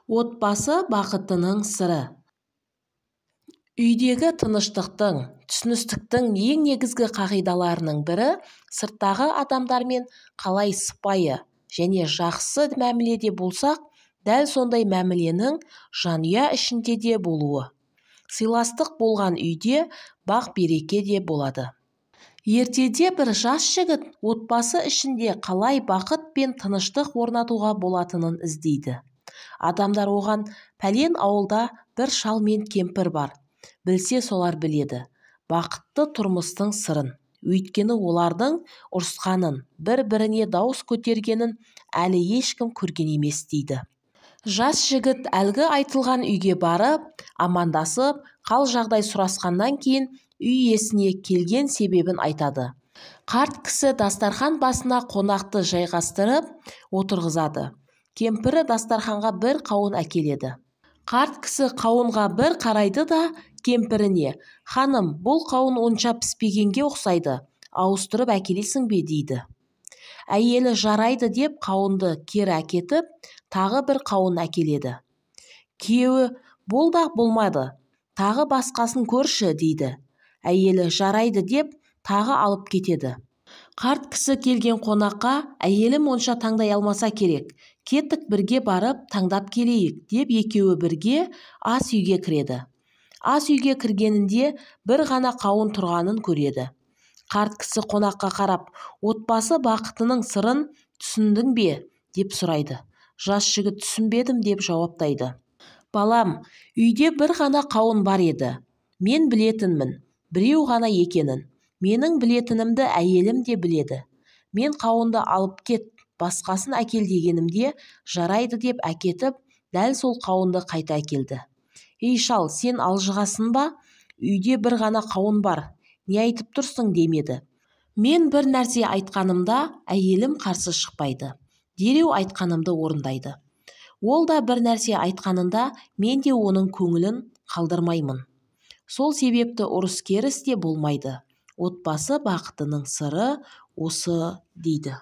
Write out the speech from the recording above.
Отбасы бақытының сыры. Үйдегі тыныштықтың, түсіністіктің ең негізгі қағидаларының бірі сырттағы адамдармен қалай сыпайы және жақсы мәміледе болсақ, дәл сондай мәміленің жанұя ішінде де болуы. Сыйластық болған үйде бақ-береке де болады. Ертеде бір жас жігіт отбасы ішінде қалай бақыт пен тыныштық орнатуға болатынын іздейді. Адамдар оған пәлен ауылда бір шал мен кемпір бар, білсе солар біледі бақытты тұрмыстың сырын. Өйткені олардың ұрысқанын, бір-біріне дауыс көтергенін әлі ешкім көрген емес дейді. Жас жігіт әлгі айтылған үйге барып, амандасып, қал жағдай сұрасқаннан кейін үй иесіне келген себебін айтады. Қарт кісі дастархан басына қонақты жайғастырып отырғызады. Кемпірі дастарханға бір қауын әкеледі. Қарт кісі қауынға бір қарайды да кемпіріне: «Ханым, бұл қауын онша піспегенге ұқсайды, ауыстырып әкелесің бе?» дейді. Әйелі жарайды деп қауынды кері әкетіп, тағы бір қауын әкеледі. Күйеуі: «Бұл да болмады, тағы басқасын көрші», дейді. Әйелі жарайды деп тағы алып кетеді. Қарт кісі келген қонаққа: «Әйелім онша таңдай алмаса керек, кеттік бірге барып таңдап келейік», деп екеуі бірге ас үйге кіреді. Ас үйге кіргенінде бір ғана қауын тұрғанын көреді. Қарт кісі қонаққа қарап: «Отбасы бақытының сырын түсіндің бе?» деп сұрайды. Жас жігіт түсінбедім деп жауаптайды. «Балам, үйде бір ғана қауын бар еді. Мен білетінмін, біреу ғана екенін. Менің білетінімді әйелім де біледі. Мен қауынды алып кет, басқасын әкел дегенімде, жарайды деп әкетіп, дәл сол қауынды қайта әкелді. Ей шал, сен алжығасын ба? Үйде бір ғана қауын бар, не айтып тұрсың?» демеді. Мен бір нәрсе айтқанымда әйелім қарсы шықпайды. Дереу айтқанымды орындайды. Ол да бір нәрсе айтқанында мен де оның көңілін қалдырмаймын. Сол себепті ұрыс-керіс те болмайды. Отбасы бақытының сыры осы дейді.